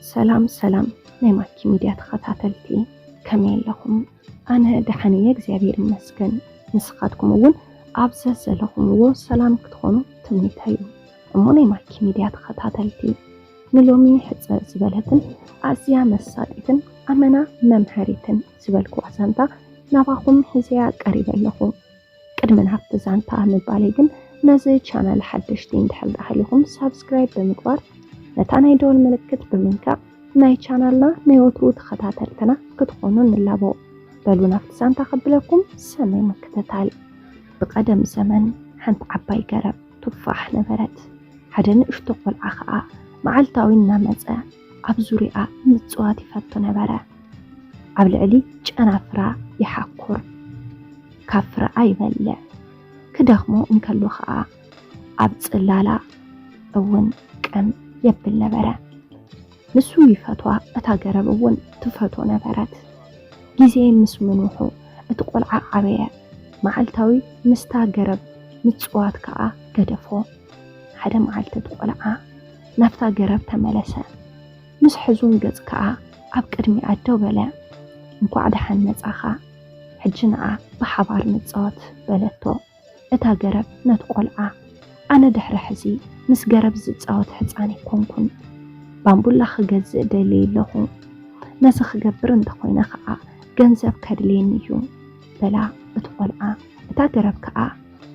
ሰላም ሰላም ናይ ማኪ ሚድያ ተኸታተልቲ፣ ከመይ ኣለኹም? ኣነ ደሓን እየ እግዚኣብሔር ይመስገን። ንስኻትኩም እውን ኣብ ዘዘለኹምዎ ሰላም ክትኾኑ ትምኒተይ እዩ። እሞ ናይ ማኪ ሚድያ ተኸታተልቲ፣ ንሎሚ ሕጽር ዝበለትን ኣዝያ መሳጢትን ኣመና መምሃሪትን ዝበልኩዋ ዛንታ ናባኹም ሒዘያ ቀሪበ ኣለኹ። ቅድሚ ናብቲ ዛንታ ምባለይ ግን ነዚ ቻናል ሓደሽቲ እንድሕር ደኣ ሃሊኹም ሳብስክራይብ ብምግባር ነታ ናይ ደወል ምልክት ብምንካእ ናይ ቻናልና ናይ ወትሩ ተኸታተልትና ክትኾኑ ንላቦ። በሉ ናብቲ ዛንታ ከብለኩም ሰናይ ምክትታል። ብቐደም ዘመን ሓንቲ ዓባይ ገረብ ቱፋሕ ነበረት። ሓደ ንእሽቶ ቆልዓ ኸኣ መዓልታዊ እናመጸ ኣብ ዙርያኣ ምጽዋት ይፈቱ ነበረ። ኣብ ልዕሊ ጨናፍራ ይሓኩር፣ ካብ ፍረኣ ይበልዕ፣ ክደኽሞ እንከሎ ኸኣ ኣብ ጽላላ እውን ቀም የብል ነበረ። ንሱ ይፈትዋ፣ እታ ገረብ እውን ትፈትዎ ነበረት። ግዜ ምስ ምንውሑ እቲ ቆልዓ ዓበየ። መዓልታዊ ምስታ ገረብ ምጽዋት ከኣ ገደፎ። ሓደ መዓልቲ እቲ ቆልዓ ናብታ ገረብ ተመለሰ። ምስ ሕዙን ገጽ ከኣ ኣብ ቅድሚኣ ደው በለ። "እንኳዕ ደሓን መጻኻ፣ ሕጂ ንዓ ብሓባር ንጻወት" በለቶ እታ ገረብ ነቲ ቆልዓ። ኣነ ድሕሪ ሕዚ ምስ ገረብ ዝጻወት ሕጻን ኣይኮንኩን። ባምቡላ ክገዝእ ደልየ ኣለኹ። ነዚ ክገብር እንተኾይነ ከኣ ገንዘብ ከድልየኒ እዩ በላ እቲ ቆልዓ። እታ ገረብ ከኣ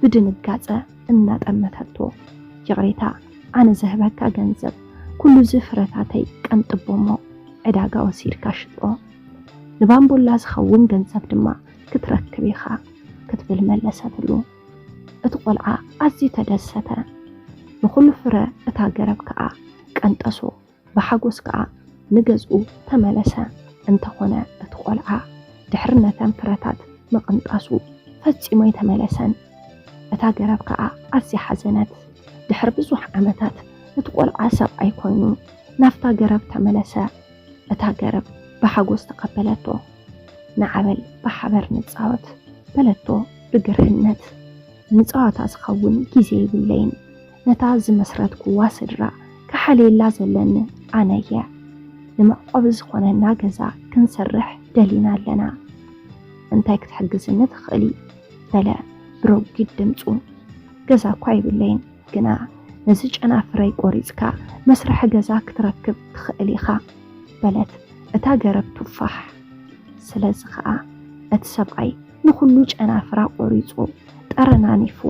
ብድንጋጸ እናጠመተቶ፣ "ይቕሬታ፣ ኣነ ዝህበካ ገንዘብ ኩሉ እዚ ፍረታተይ ቀንጥቦ እሞ ዕዳጋ ወሲድካ ሽጦ፣ ንባምቡላ ዝኸውን ገንዘብ ድማ ክትረክብ ኢኻ" ክትብል መለሰትሉ። እቲ ቆልዓ ኣዝዩ ተደሰተ። ንኹሉ ፍረ እታ ገረብ ከኣ ቀንጠሶ። ብሓጎስ ከኣ ንገዝኡ ተመለሰ። እንተኾነ እቲ ቆልዓ ድሕሪ ነተን ፍረታት ምቕንጣሱ ፈጺሙ ኣይተመለሰን። እታ ገረብ ከኣ ኣዝያ ሓዘነት። ድሕሪ ብዙሕ ዓመታት እቲ ቆልዓ ሰብኣይ ኮይኑ ናብታ ገረብ ተመለሰ። እታ ገረብ ብሓጎስ ተቐበለቶ። "ንዓ በል ብሓበር ንጻወት" በለቶ ብግርህነት። "ንጸዋታ ዝኸውን ግዜ የብለይን። ነታ ዝመስረትኩዋ ስድራ ክሓልየላ ዘለኒ ኣነ እየ። ንመዕቆቢ ዝኾነና ገዛ ክንሰርሕ ደሊና ኣለና። እንታይ ክትሕግዝኒ ትኽእሊ?" በለ ብረጒድ ድምጹ። "ገዛ እኳ የብለይን፣ ግና ነዚ ጨናፍረይ ቆሪጽካ መስርሒ ገዛ ክትረክብ ትኽእል ኢኻ" በለት እታ ገረብ ቱፋሕ። ስለዚ ኸኣ እቲ ሰብኣይ ንኹሉ ጨናፍራ ቆሪጹ ጠረናኒፉ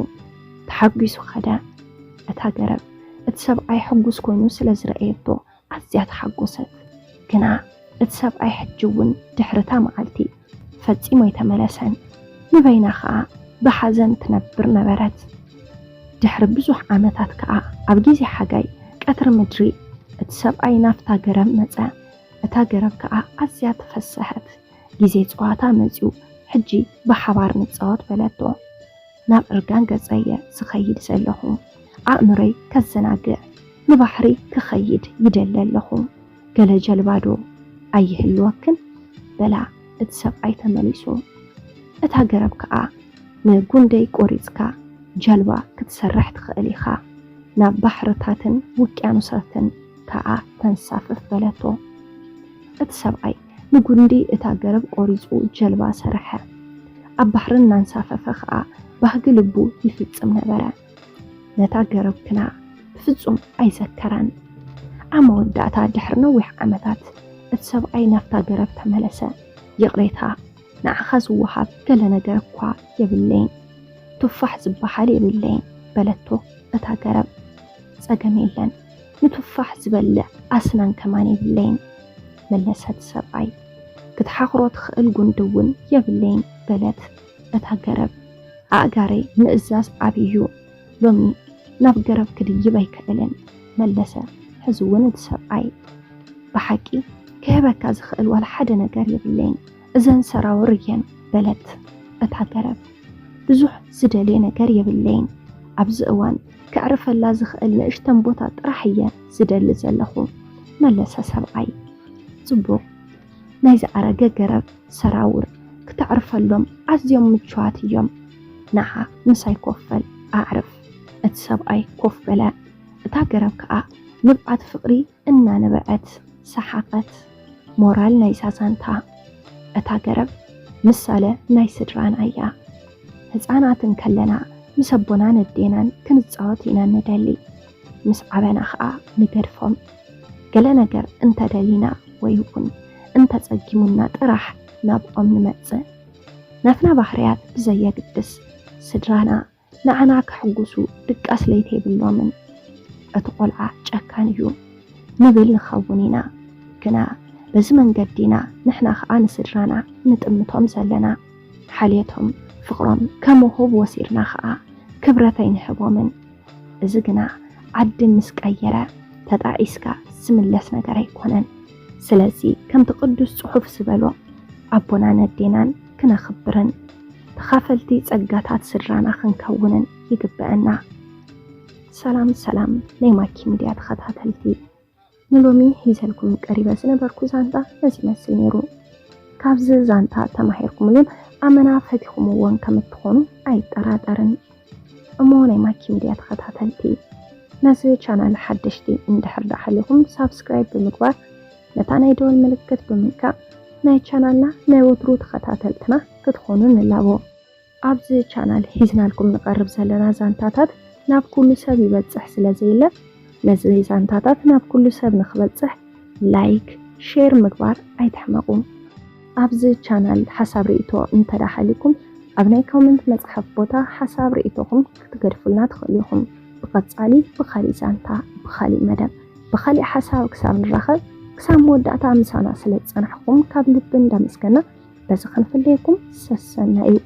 ተሓጒሱ ኸደ። እታ ገረብ እቲ ሰብኣይ ሕጉስ ኮይኑ ስለ ዝረኣየቶ ኣዝያ ተሓጎሰት። ግና እቲ ሰብኣይ ሕጂ እውን ድሕሪ እታ መዓልቲ ፈጺሙ ኣይተመለሰን። ንበይና ኸኣ ብሓዘን ትነብር ነበረት። ድሕሪ ብዙሕ ዓመታት ከኣ ኣብ ግዜ ሓጋይ ቀትሪ ምድሪ እቲ ሰብኣይ ናብታ ገረብ መጸ። እታ ገረብ ከኣ ኣዝያ ተፈሰሐት። "ግዜ ጸዋታ መጺኡ፣ ሕጂ ብሓባር ንጻወት" በለቶ። "ናብ እርጋን ገጸየ ዝኸይድ ዘለኹ፣ ኣእምሮይ ከዘናግዕ ንባሕሪ ክኸይድ ይደሊ ኣለኹ። ገለ ጀልባዶ ኣይህልወክን?" በላ እቲ ሰብኣይ ተመሊሱ። እታ ገረብ ከኣ "ንጉንደይ ቆሪጽካ ጀልባ ክትሰርሕ ትኽእል ኢኻ፣ ናብ ባሕርታትን ውቅያኖሳትን ከኣ ተንሳፍፍ" በለቶ። እቲ ሰብኣይ ንጉንዲ እታ ገረብ ቆሪጹ ጀልባ ሰርሐ። ኣብ ባሕሪ እናንሳፈፈ ከኣ ባህጊ ልቡ ይፍጽም ነበረ። ነታ ገረብ ግና ብፍጹም ኣይዘከራን። ኣብ መወዳእታ ድሕሪ ነዊሕ ዓመታት እቲ ሰብኣይ ናብታ ገረብ ተመለሰ። "ይቕሬታ፣ ንዓኻ ዝወሃብ ገለ ነገር እኳ የብለይን፣ ቱፋሕ ዝበሃል የብለይን" በለቶ እታ ገረብ። "ጸገም የለን፣ ንቱፋሕ ዝበልዕ ኣስናን ከማን የብለይን" መለሰ እቲ ሰብኣይ። "ክትሓኽሮ ትኽእል ጉንዲ እውን የብለይን" በለት እታ ገረብ። "ኣእጋረይ ምእዛዝ ዓቢ እዩ፣ ሎሚ ናብ ገረብ ክድይብ ኣይክእልን" መለሰ ሕዚ እውን እቲ ሰብኣይ። "ብሓቂ ክህበካ ዝኽእል ዋላ ሓደ ነገር የብለይን፣ እዘን ሰራውር እየን" በለት እታ ገረብ። "ብዙሕ ዝደልየ ነገር የብለይን፣ ኣብዚ እዋን ከዕርፈላ ዝኽእል ንእሽተን ቦታ ጥራሕ እየ ዝደሊ ዘለኹ" መለሰ ሰብኣይ። "ጽቡቕ፣ ናይ ዝኣረገ ገረብ ሰራውር ክተዕርፈሎም ኣዝዮም ምቹዋት እዮም። ንዓ ምሳይ ኮፍ በል ኣዕርፍ" እቲ ሰብኣይ ኮፍ በለ። እታ ገረብ ከኣ ንብዓት ፍቕሪ እናነበዐት ሰሓቐት ሞራል ናይዛ ዛንታ። እታ ገረብ ምሳለ ናይ ስድራና እያ። ህፃናት እንከለና ምስ ኣቦናን ኣዴናን ክንፃወት ኢና ንደሊ። ምስ ዓበና ኸዓ ንገድፎም። ገለ ነገር እንተደሊና ወይ እውን እንተፀጊሙና ጥራሕ ናብኦም ንመፅእ። ናትና ባህርያት ብዘየግድስ ስድራና ንዓና ከሕጉሱ ድቃስ ለይቲ የብሎምን። እቲ ቆልዓ ጨካን እዩ ንብል ንኸውን ኢና። ግና በዚ መንገዲ ኢና ንሕና ኸዓ ንስድራና ንጥምቶም ዘለና። ሓልየቶም፣ ፍቕሮም ከም ውሁብ ወሲድና ኸዓ ክብረት ኣይንህቦምን። እዚ ግና ዓዲ ምስ ቀየረ ተጣዒስካ ዝምለስ ነገር ኣይኮነን። ስለዚ ከምቲ ቅዱስ ጽሑፍ ዝበሎ ኣቦናን ኣዴናን ክነኽብርን ተኻፈልቲ ጸጋታት ስድራና ክንከውንን ይግበአና። ሰላም ሰላም ናይ ማኪ ሚድያ ተኸታተልቲ፣ ንሎሚ ሂዘልኩም ቀሪበ ዝነበርኩ ዛንታ ነዚ ይመስል ነይሩ። ካብዚ ዛንታ ተማሂርኩምሉን ኣመና ፈቲኹምዎን ከም እትኾኑ ኣይጠራጠርን። እሞ ናይ ማኪ ሚድያ ተኸታተልቲ፣ ነዚ ቻናል ሓደሽቲ እንድሕር ደኣ ሃሊኹም ሳብስክራይብ ብምግባር ነታ ናይ ደወል ምልክት ብምንካእ ናይ ቻናልና ናይ ወትሩ ተኸታተልትና ክትኾኑ ንላቦ። ኣብዚ ቻናል ሂዝናልኩም ንቐርብ ዘለና ዛንታታት ናብ ኩሉ ሰብ ይበጽሕ ስለ ዘየለ፣ ነዚ ዛንታታት ናብ ኩሉ ሰብ ንኽበጽሕ ላይክ፣ ሼር ምግባር ኣይትሕመቑ። ኣብዚ ቻናል ሓሳብ ርእይቶ እንተደኣ ሃሊኩም ኣብ ናይ ኮመንት መጽሓፍ ቦታ ሓሳብ ርእይቶኹም ክትገድፉልና ትኽእሉ ኢኹም። ብቐጻሊ ብኻሊእ ዛንታ፣ ብኻሊእ መደብ፣ ብኻሊእ ሓሳብ ክሳብ ንራኸብ፣ ክሳብ መወዳእታ ምሳና ስለ ዝጸናሕኩም ካብ ልቢ እንዳመስገና በዚ ክንፍለየኩም ሰሰና እዩ።